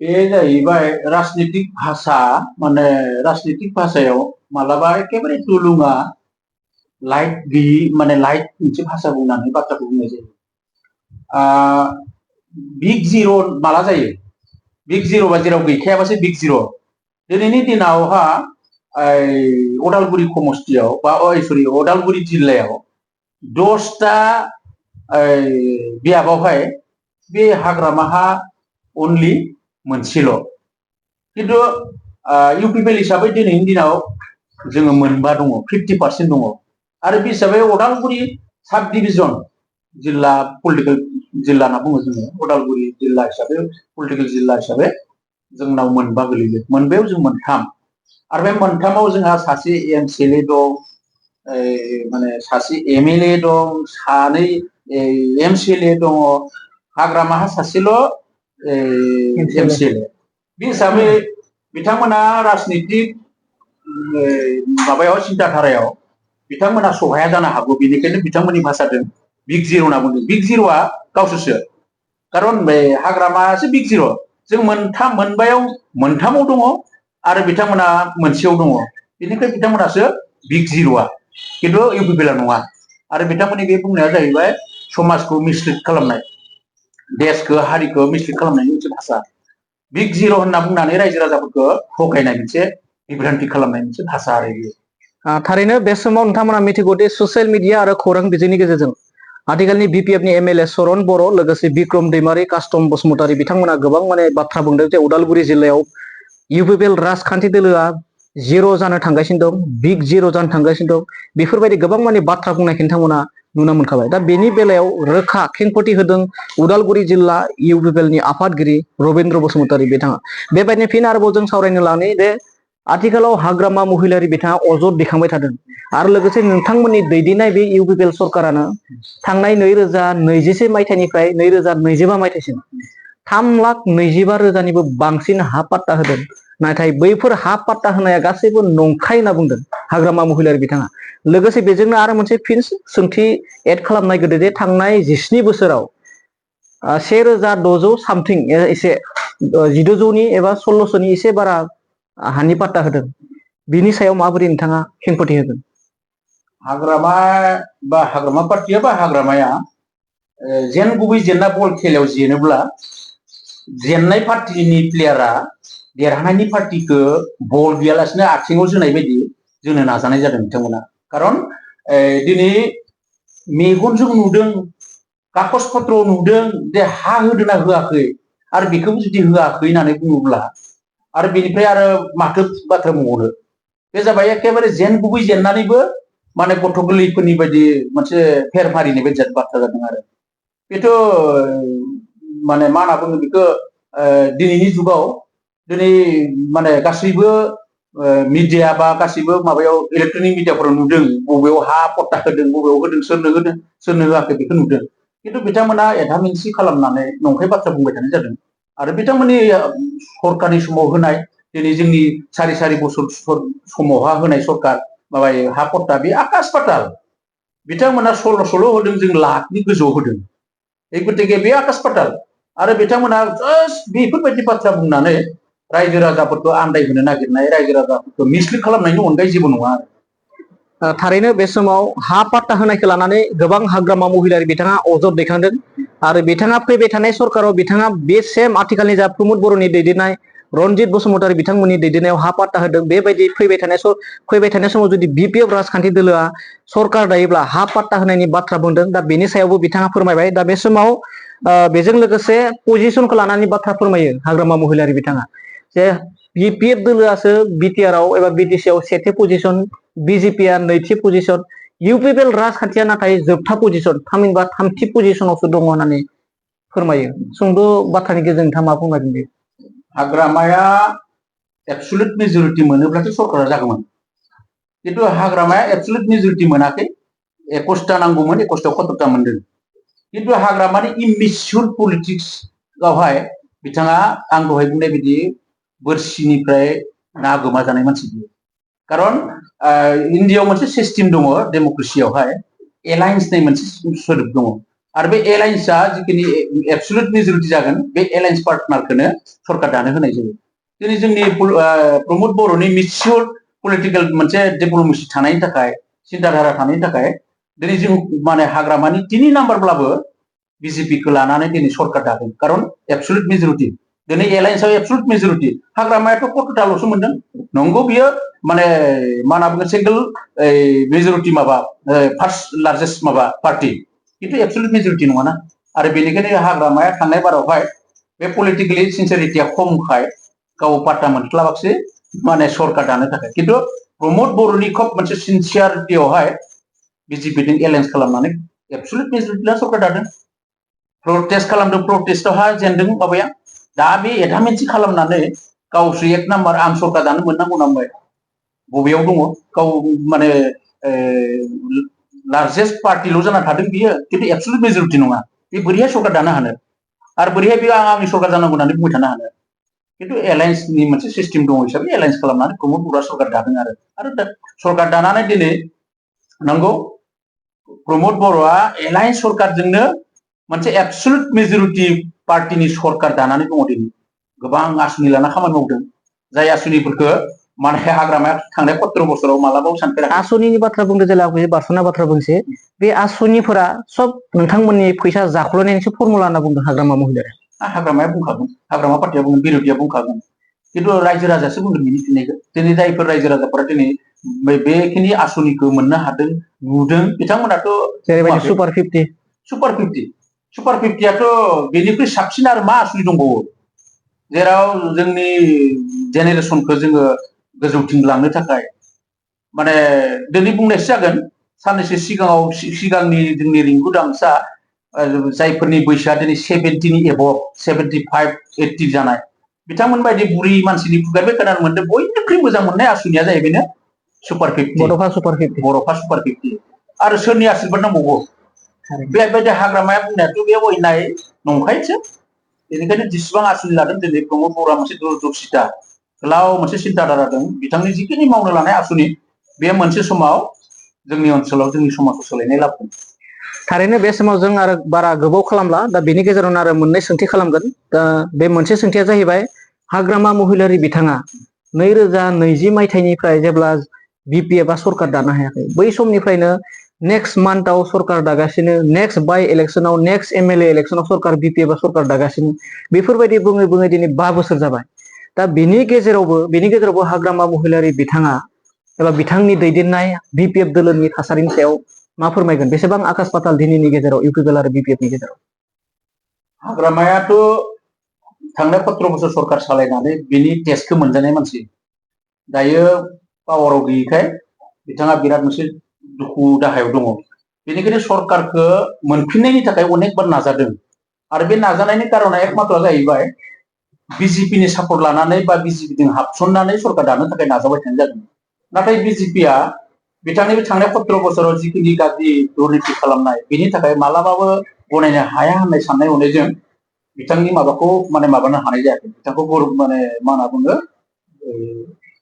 बे जाहैबाय राजनितिक भाषा, माने राजनितिक भाषायाव मालाबा एखेबारे दुलुङा लाइट गैयि, माने लाइट मोनसे भाषा बुंनानै बाथ्राखौ बुंनाय जायो। बिग जिर' माला जायो? बिग जिर' बा जेराव गैखायाबासो बिग जिर'। दिनैनि दिनावहा उदालगुरि समस्तियाव बा उदालगुरि जिल्लायाव 10टा बियाबावहाय बे हाग्रामाहा अनलि मोनसेल'। खिन्थु UPPL हिसाबै दिनैनि दिनाव जोङो मोनबा दङ, 50% दङ। आरो बे हिसाबै उदालगुरि साब डिभिजन जिल्ला, पलिटिकेल जिल्ला होनना बुङो जोङो, उदालगुरि जिल्ला हिसाबै पलिटिकेल जिल्ला हिसाबै जोंनाव मोनबा गोलैयो। मोनबायाव जों मोनथाम, आरो बे मोनथामाव जोंहा सासे MCLA दं, माने सासे MLA दं, सानै MCLA दङ, हाग्रामाहा सासेल' MCLA। बे हिसाबै बिथांमोना राजनितिक माबायाव सिन्थाधारायाव बिथांमोना सहाया जानो हागौ। बेनिखायनो बिथांमोननि भाषाजों बिग जिर' होनना बुंदों। बिग जिर'आ गावसोरसो, खारन बे हाग्रामायासो बिग जिर'। जों मोनबायाव मोनथामाव दङ आरो बिथांमोना मोनसेयाव दङ। बेनिखायनो बिथांमोनासो बिग जिर'आ, खिन्थु UPPLआ नङा। आरो बिथांमोननि बे बुंनाया जाहैबाय समाजखौ मिसलिड खालामनाय, देशखौ हारिखौ मिसलिड खालामनायनि मोनसे भाषा। बिग जिर' होनना बुंनानै रायजो राजाफोरखौ थगायनाय मोनसे बिभ्रान्ति खालामनाय मोनसे भाषा आरो बेयो। थारैनो बे समाव नोंथांमोना मिथिगौ दि ससियेल मिडिया आरो खौरां बिजोंनि गेजेरजों आथिखालनि BPFनि MLA सरन बर', लोगोसे बिक्रम दैमारि, कास्टम बसुमतारी बिथांमोना गोबां माने बाथ्रा बुंदों जे उदालगुरि जिल्लायाव UPPL राजखान्थि दोलोआ जिर' जानो थांगासिनो दं, बिग जिर' जानो थांगासिनो दं। बेफोरबायदि गोबां माने बाथ्रा बुंनायखौ नोंथांमोना नुनो मोनखाबाय। दा बेनि बेलायाव रोखा खेंफोरथि होदों उदालगुरि जिल्ला UPPLनि आफादगिरि रबिन्द्र बसुमतारी बिथाङा। बेबायदिनो फिन आरोबाव जों सावरायनो लानि जे आथिखालाव हाग्रामा महिलारि बिथाङा अजद दैखांबाय थादों, आरो लोगोसे नोंथांमोननि दैदेननाय बे UPPL सरकारानो थांनाय 2024 मायथाइनिफ्राय 2025 मायथाइसिम 3,25,000निबो बांसिन हा पाट्टा होदों। नाथाय बैफोर हा पाट्टा होनाया गासैबो नंखाय होनना बुंदों हाग्रामा महिलारि बिथाङा। लोगोसे बेजोंनो आरो मोनसे फिन सोंथि एड खालामनाय गोदो जे थांनाय 17 बोसोराव 1,600 सामथिं एसे 1,200नि एबा 1,600नि एसे बारा हानि पाट्टा होदों। बिनि सायाव माबोरै नोंथाङा खेंफोरथि होगोन? हाग्रामा बा हाग्रामा पार्टिया बा हाग्रामाया जेन गुबै जेनना बल खेलायाव जेनोब्ला जेननाय पार्टिनि प्लेयारा देरहानायनि पार्टिखौ बल गैयालासिनो आथिङाव जोनाय बायदि जोनो नाजानाय जादों बिथांमोना। खारन दिनै मेगनजों नुदों, कागज पत्र नुदों जे हा होदोंना होआखै, आरो बेखौबो जुदि होआखै होननानै बुङोब्ला आरो बेनिफ्राय आरो माथो बाथ्रा बुंबावनो। बे जाबाय एखेबारे जेन गुबै जेननानैबो माने गथ' गोरलैफोरनि बायदि मोनसे फेर फारिनि बायदि बाथ्रा जादों आरो बेथ' माने मा होनना बुङो बेखौ दिनैनि जुगाव दिनै माने गासैबो मिडिया बा गासैबो माबायाव इलेक्ट्रनिक मिडियाफोराव नुदों बबेयाव हा पट्टा होदों, बबेयाव होदों, सोरनो होदों सोरनो होआखै बेखौ नुदों। किन्तु बिथांमोना एधामिन्सि खालामनानै नंखाय बाथ्रा बुंबाय थानाय जादों आरो बिथांमोननि सरकारनि समाव होनाय दिनै जोंनि सारि सारि बोसोर समावहा होनाय सरकार माबायो हा पट्टा बे आकाश पाताल बिथांमोना 1600 होदों जों लाखनि गोजौआव होदों এই गतिके बे आकाश पाताल आरो बिथांमोना जास्ट बेफोरबायदि बाथ्रा बुंनानै रायजो राजाफोरखौ आन्दायहोनो नागिरनाय रायजो राजाफोरखौ मिसलिड खालामनायनि अनगायै जेबो नङा आरो थारैनो बे समाव हा पाट्टा होनायखौ लानानै गोबां हाग्रामा महिलारि बिथाङा अजद दैखांदों आरो बिथाङा फैबाय थानाय सरकाराव बिथाङा बे सेम आथिखालनि जा प्रमद बर'नि दैदेननाय रनजित बसुमतारी बिथांमोननि दैदेननायाव हा पाट्टा होदों बेबायदि फैबाय थानाय समाव जुदि बिपिएफ राजखान्थि दोलोआ सरकार दायोब्ला हा पाट्टा होनायनि बाथ्रा बुंदों दा बेनि सायावबो बिथाङा फोरमायबाय दा बे समाव बेजों लोगोसे पजिशनखौ लानानै बाथ्रा फोरमायो हाग्रामा महिलारि बिथाङा जे बिपिएफ दोलोआसो बिटिआरआव एबा बिटिसिआव सेथि पजिशन बिजेपिआ नैथि पजिशन इउपिपिएल राजखान्थिया नाथाय जोबथा पजिशन थामहिनबा थामथि पजिशनावसो दङ होननानै फोरमायो सुंद' बाथ्रानि गेजेरजों नोंथाङा मा फोरमायगोन बे हाग्रामाया एबसुलुट मेजरिटि मोनोब्लाथ' सरकारा जागौमोन किन्तु हाग्रामाया एबसुलुट मेजरिटि मोनाखै 21टा नांगौमोन 21टाव 70टा मोनदों किन्तु हाग्रामानि इमेच्युर पलिटिक्सआवहाय बिथाङा आं दहाय बुंनाय बायदि बोरसिनिफ्राय ना गोमा जानाय मानसि बियो कारण इन्डियायाव मोनसे सिस्टेम दङ डेम'क्रेसियावहाय एलायन्स होननाय मोनसे सोदोब दङ आरो बे एलायन्सआ जिखिनि एबसुलुट मेजरिटि जागोन बे एलायन्स पार्टनारखौनो सरकार दानो होनाय जायो दिनै जोंनि प्रमद बर'नि मिच्युर पलिटिकेल मोनसे डिप्ल'मेसि थानायनि थाखाय सिन्ताधारा थानायनि थाखाय दिनै जों माने हाग्रामानि 3 नाम्बारब्लाबो बिजेपिखौ लानानै दिनै सरकार दादों कारण एबसुलुट मेजरिटि दिनै एलायन्सआव एबसुलुट मेजरिटि हाग्रामायाथ' 40टाल'सो मोनदों नंगौ बियो माने मा होनना बुङो सिंगल मेजरिटि माबा फार्स्ट लार्जेस्ट माबा पार्टि किन्तु एबसुलुट मेजरिटि नङाना आरो बेनिखायनो हाग्रामाया थांनाय बारावहाय बे पलिटिकेलि सिनसियारिटिया खमखाय गाव पाट्टा मोनस्लाबाखिसै माने सरकार दानो थाखाय किन्तु प्रमद बर'नि खोब मोनसे सिनसियारिटियावहाय बिजेपिजों एलायन्स खालामनानै एबसुलुट मेजरिटि सरकार दादों प्रटेस्ट खालामदों प्रटेस्टआवहाय जेनदों माबाया दा बे एदामेन्सि खालामनानै गावसो 1 नाम्बार आं सरकार दानो मोननांगौ नांबाय बबेयाव दङ गाव माने लार्जेस्ट पार्टिल' जाना थादों बियो किन्तु एबसुलुट मेजरिटि नङा बे बोरैहाय सरकार दानो हानो आरो बोरैहाय बे आंनि सरकार जानांगौ होननानै बुंबाय थानो हानो किन्तु एलायन्सनि मोनसे सिस्टेम दङ हिसाबै एलायन्स खालामनानै प्रमद बर'आ सरकार दादों आरो सरकार दानानै दिनै नंगौ प्रमद बर'आ एलायन्स सरकारजोंनो मोनसे एबसुलुट मेजरिटि पार्टिनि सरकार दानानै दङ दिनै गोबां आसुनि लाना खामानि मावदों जाय आसुनिफोरखौ माने हाग्रामाया थांनाय 17 बोसोराव मालाबाबो सानफेराखै आसुनिनि बाथ्रा बुंदो जेला बारस'ना बाथ्रा बुंसै बे आसुनिफोरा सब नोंथांमोननि फैसा जाख्ल'नायनिसो फर्मुला होनना बुंदों हाग्रामा महिलारि हाग्रामाया बुंखागोन हाग्रामा पार्टिया बुंगोन बिर'धिया बुंखागोन किन्तु रायजो राजायासो बुंगोन बिनि फिननायखौ दिनै जायफोर रायजो राजाफोरा दिनै बेखिनि आसुनिखौ मोननो हादों नुदों बिथांमोनाथ' जेरैबायदि सुपार 50आथ' बेनिख्रुइ साबसिन आरो मा आसुनि दंबावो जेराव जोंनि जेनेरेसनखौ जोङो गोजौथिं लांनो थाखाय माने दिनै बुंनायसो जागोन साननैसो सिगांनि जोंनि रिंगु दामसा जायफोरनि बैसोआ दिनै 70नि एबभ 75 80 जानाय बिथांमोन बायदि बुरि मानसिनि खुगानिफ्राय खोनानो मोनदों बयनिख्रुइ मोजां मोननाय आसुनिया जाहैबाय सुपार 50 बर'फा सुपार 50 आरो सोरनि आशीर्बाद नांबावगौ बेबायदि हाग्रामाया बुंनायाथ' बे अयनाय नंखायसो बेनिखायनो जेसेबां आसुनि लादों दिनै प्रमद बर'आ मोनसे दूरदर्शिता गोलाव मोनसे सिन्ताधारा दं बिथांनि जिखिनि मावनो लानाय आसुनि बे मोनसे समाव जोंनि ओनसोलाव जोंनि समाजखौ सोलायनाय लाबोगोन थारैनो बे समाव जों आरो बारा गोबाव खालामला दा बेनि गेजेरावनो आरो मोननै सोंथि खालामगोन दा बे मोनसे सोंथिया जाहैबाय हाग्रामा महिलारि बिथाङा 2020 मायथाइनिफ्राय जेब्ला बिपिएफआ सरकार दानो हायाखै बै समनिफ्रायनो नेक्स्ट मान्थआव सरकार दागासिनो नेक्स्ट बाय इलेक्शनाव नेक्स्ट एमएलए इलेक्शनाव सरकार बिपिएफआ सरकार दागासिनो बेफोरबायदि बुङै बुङै दिनै 5 बोसोर जाबाय दा बेनि गेजेरावबो हाग्रामा महिलारि बिथाङा एबा बिथांनि दैदेननाय बिपिएफ दोलोनि थासारिनि सायाव मा फोरमायगोन बेसेबां आकाश पाताल दिनैनि गेजेराव इउपिपिएल आरो बिपिएफनि गेजेराव हाग्रामायाथ' थांनाय 17 बोसोर सरकार सालायनानै बिनि टेस्टखौ मोनजानाय मानसि दायो पावाराव गैयैखाय बिथाङा बिराद मोनसे दुखु दाहायाव दङ बेनिखायनो सरकारखौ मोनफिननायनि थाखाय अनेक बार नाजादों आरो बे नाजानायनि कारना एकमात्र जाहैबाय बिजेपिनि सापर्ट लानानै बा बिजेपिजों हाबसननानै सरकार दानो थाखाय नाजाबाय थानाय जादों नाथाय बिजेपिया बिथांनि बे थांनाय 17 बोसोराव जिखिनि गाज्रि दुर्नीति खालामनाय बेनि थाखाय मालाबाबो गनायनो हाया होननाय साननाय हनायजों बिथांनि माबाखौ माने माबानो हानाय जायाखै बिथांखौ माने मा होनना बुङो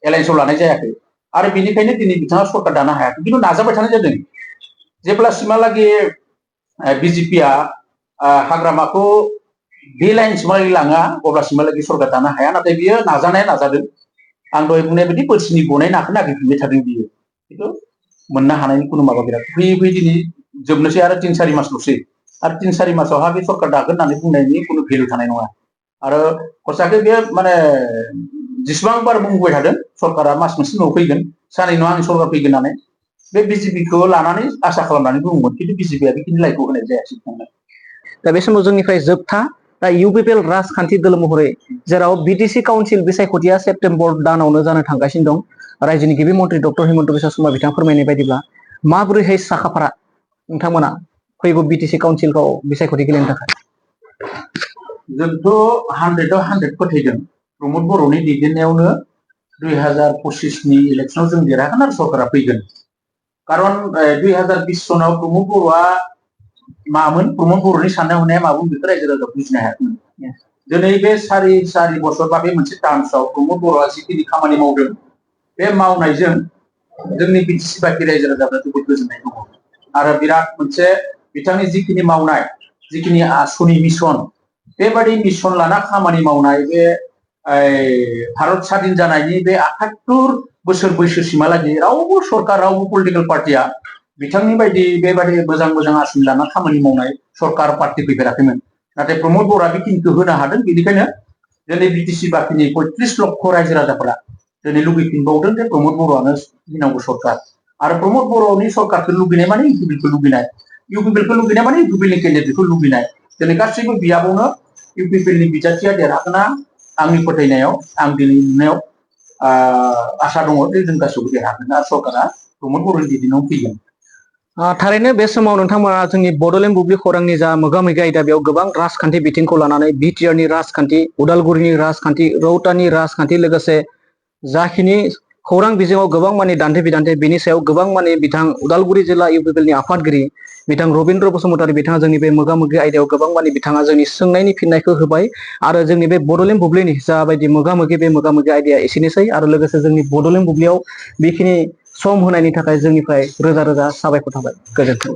एलायन्सआव लानाय जायाखै आरो बेनिखायनो दिनै बिथाङा सरकार दानो हायाखै खिन्थु नाजाबाय थानाय जादों जेब्लासिमहालागै बिजेपिआ हाग्रामाखौ बे लाइनसिमहालागै लाङा अब्लासिमहालागै सरकार दानो हाया नाथाय बियो नाजानाया नाजादों आं दहाय बुंनाय बायदि बोसोरनि गनाय नाखौ नागिरफिनबाय थादों बियो खिन्थु मोननो हानायनि खुनु माबा गैया फैयै फैयै दिनै जोबनोसै आरो 3-4 मासल'सै आरो 3-4 मासावहा बे सरकार दागोन होननानै बुंनायनि खुनु भेलु थानाय नङा आरो खरसाखौ बे माने जेसेबां बार बुंबाय थादों सरकारा मास मोनसे उनाव फैगोन साननै उनाव आंनि सरकार फैगोन होननानै बे बिजेपिखौ लानानै आसा खालामनानै बुङोमोन खिन्थु बिजेपिआ बेखिनि लाइखौ होनाय जायासै दा बे समाव जोंनिफ्राय जोबथा दा UPPL राजखान्थि दोल महरै जेराव बिटिसि काउन्सिल बिसायख'थिया सेप्तेम्बर दानावनो जानो थांगासिनो दं रायजोनि गिबि मन्त्रि डक्टर हिमन्त बिश्व शर्मा बिथाङा फोरमायनाय बायदिब्ला माबोरैहाय साखाफारा नोंथांमोना फैगौ बिटिसि काउन्सिलखौ बिसायख'थि गेलेनो थाखाय जोंथ' 100आव 100 फोथायदों प्रमद बर'नि दैदेननायावनो 2025नि इलेक्सनाव जों देरहागोन आरो सरकारा फैगोन कारन 2020 सनाव प्रमद बर'आ मामोन प्रमद बर'नि साननाय हनाया मामोन बेखौ रायजो राजा बुजिनो हायाखैमोन दिनै बे 4 बोसोर बा बे मोनसे टार्मसआव प्रमद बर'आ जिखिनि खामानि मावदों बे मावनायजों जोंनि बिटिसि बाखि रायजो राजाफ्रा जोबोद गोजोननाय दङ आरो बिराद मोनसे बिथांनि जिखिनि मावनाय जिखिनि आसुनि मिशन बेबादि मिशन लाना खामानि मावनाय बे भारत स्वाधीन जानायनि बे 78 बोसोर बैसोसिमहालागै रावबो सरकार रावबो पलिटिकेल पार्टिया बिथांनि बायदि बेबादि मोजां मोजां आसुनि लाना खामानि मावनाय सरकार पार्टि फैफेराखैमोन नाथाय प्रमद बर'आ बेखिनिखौ होनो हादों बेनिखायनो दिनै बिटिसि बाखिनि 35 लक्ष रायजो राजाफोरा दिनै लुबैफिनबावदों जे प्रमद बर'आनो फैनांगौ सरकार आरो प्रमद बर'नि सरकारखौ लुबैनाय माने UPPLखौ लुबैनाय माने UPPLनि केन्डिडेटखौ लुबैनाय दिनै गासैबो बियाबावनो UPPLनि बिजाथिया देरहागोना आंनि फोथायनायाव आं दिनै नुनायाव आसा दङ जे जों गासैबो देरहागोन आरो सरकारा प्रमद बर'नि दैदेननायाव फैगोन थारैनो बे समाव नोंथांमोना जोंनि बड'लेण्ड बुब्लि खौरांनि जा मोगा-मोगि आयदा बेयाव गोबां राजखान्थि बिथिंखौ लानानै बिटिआरनि राजखान्थि उदालगुरिनि राजखान्थि रौतानि राजखान्थि लोगोसे जाखिनि खौरां बिजोङाव गोबां माने दान्थे-बिदान्थे बेनि सायाव गोबां माने बिथां उदालगुरि जिल्ला UPPLनि आफादगिरि बिथां रबिन्द्र बसुमतारी बिथाङा जोंनि बे मोगा-मोगि आयदायाव गोबां माने बिथाङा जोंनि सोंनायनि फिननायखौ होबाय आरो जोंनि बे बड'लेण्ड बुब्लिनि जाबायदि मोगा-मोगि बे मोगा-मोगि आयदाया एसेनोसै आरो लोगोसे जोंनि बड'लेण्ड बुब्लियाव बेखिनि सम होनायनि थाखाय जोंनिफ्राय रोजा रोजा साबायखर थाबाय गोजोन्थों।